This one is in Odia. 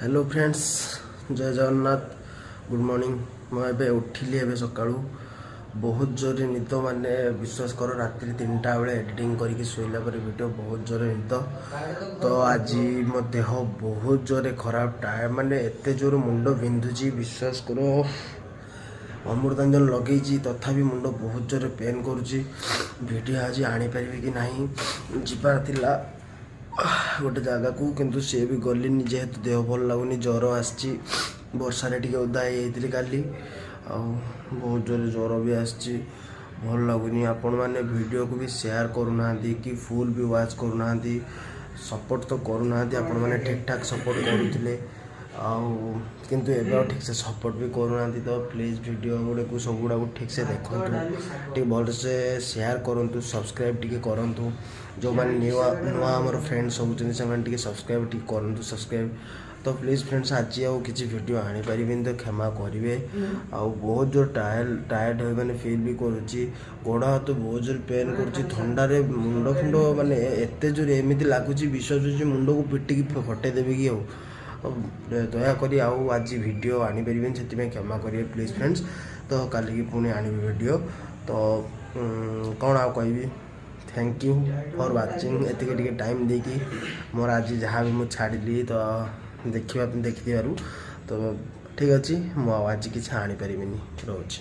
ହ୍ୟାଲୋ ଫ୍ରେଣ୍ଡସ୍, ଜୟ ଜଗନ୍ନାଥ, ଗୁଡ଼୍ ମର୍ଣ୍ଣିଂ। ମୁଁ ଏବେ ଉଠିଲି, ଏବେ ସକାଳୁ। ବହୁତ ଜୋରରେ ନିଦ, ମାନେ ବିଶ୍ୱାସ କର, ରାତିରେ 3ଟା ବେଳେ ଏଡ଼ିଟିଂ କରିକି ଶୋଇଲା ପରେ ଭିଡ଼ିଓ, ବହୁତ ଜୋରରେ ନିଦ। ତ ଆଜି ମୋ ଦେହ ବହୁତ ଜୋରରେ ଖରାପ, ମାନେ ଏତେ ଜୋରେ ମୁଣ୍ଡ ବିନ୍ଧୁଛି, ବିଶ୍ୱାସ କର। ଅମୃତାଞ୍ଜନ ଲଗେଇଛି, ତଥାପି ମୁଣ୍ଡ ବହୁତ ଜୋରରେ ପେନ୍ କରୁଛି। ଭିଡ଼ିଓ ଆଜି ଆଣିପାରିବି କି ନାହିଁ। ଯିବାର ଥିଲା ଗୋଟେ ଜାଗାକୁ, କିନ୍ତୁ ସିଏ ବି ଗଲିନି, ଯେହେତୁ ଦେହ ଭଲ ଲାଗୁନି, ଜ୍ୱର ଆସିଛି। ବର୍ଷାରେ ଟିକେ ଓଦା ହେଇଯାଇଥିଲି କାଲି, ଆଉ ବହୁତ ଜୋରେ ଜ୍ୱର ବି ଆସିଛି, ଭଲ ଲାଗୁନି। ଆପଣମାନେ ଭିଡ଼ିଓକୁ ବି ସେୟାର କରୁନାହାନ୍ତି କି ଫୁଲ୍ ବି ୱାଚ୍ କରୁନାହାନ୍ତି। ସପୋର୍ଟ ତ କରୁନାହାନ୍ତି। ଆପଣମାନେ ଠିକ୍ ଠାକ୍ ସପୋର୍ଟ କରୁଥିଲେ ଆଉ, କିନ୍ତୁ ଏବେ ଆଉ ଠିକ୍ସେ ସପୋର୍ଟ ବି କରୁନାହାନ୍ତି। ତ ପ୍ଲିଜ୍ ଭିଡ଼ିଓ ଗୁଡ଼ିକୁ ସବୁଗୁଡ଼ାକୁ ଠିକ୍ସେ ଦେଖନ୍ତୁ, ଟିକେ ଭଲସେ ସେୟାର କରନ୍ତୁ, ସବସ୍କ୍ରାଇବ୍ ଟିକେ କରନ୍ତୁ। ଯେଉଁମାନେ ନୂଆ ନୂଆ ଆମର ଫ୍ରେଣ୍ଡସ୍ ହେଉଛନ୍ତି, ସେମାନେ ଟିକେ ସବସ୍କ୍ରାଇବ୍ ଟିକେ କରନ୍ତୁ, ସବସ୍କ୍ରାଇବ୍। ତ ପ୍ଲିଜ୍ ଫ୍ରେଣ୍ଡସ୍, ଆଜି ଆଉ କିଛି ଭିଡ଼ିଓ ଆଣିପାରିବିନି, ତ କ୍ଷମା କରିବେ। ଆଉ ବହୁତ ଜୋର ଟାୟାର୍ଡ଼ ଟାୟାର୍ଡ଼ ହୋଇ ମାନେ ଫିଲ୍ ବି କରୁଛି। ଗୋଡ଼ ହାତ ବହୁତ ଜୋର ପେନ୍ କରୁଛି ଥଣ୍ଡାରେ। ମୁଣ୍ଡ ଫୁଣ୍ଡ ମାନେ ଏତେ ଜୋରେ ଏମିତି ଲାଗୁଛି, ବିଶ୍ୱାସ ହେଉଛି, ମୁଣ୍ଡକୁ ପିଟିକି ଫଟେଇ ଦେବି କି। ଆଉ ଆଉ ଦୟାକରି ଆଉ ଆଜି ଭିଡ଼ିଓ ଆଣିପାରିବିନି, ସେଥିପାଇଁ କ୍ଷମା କରିବେ ପ୍ଲିଜ୍ ଫ୍ରେଣ୍ଡସ୍। ତ କାଲିକି ପୁଣି ଆଣିବି ଭିଡ଼ିଓ। ତ କ'ଣ ଆଉ କହିବି? Thank you for watching. ଏତିକି ଟିକେ ଟାଇମ୍ ଦେଇକି ମୋର ଆଜି ଯାହା ବି ମୁଁ ଛାଡ଼ିଲି, ତ ଦେଖିବା, ଦେଖିଥିବାରୁ। ତ ଠିକ୍ ଅଛି, ମୁଁ ଆଉ ଆଜି କିଛି ଆଣିପାରିବିନି, ରହୁଛି।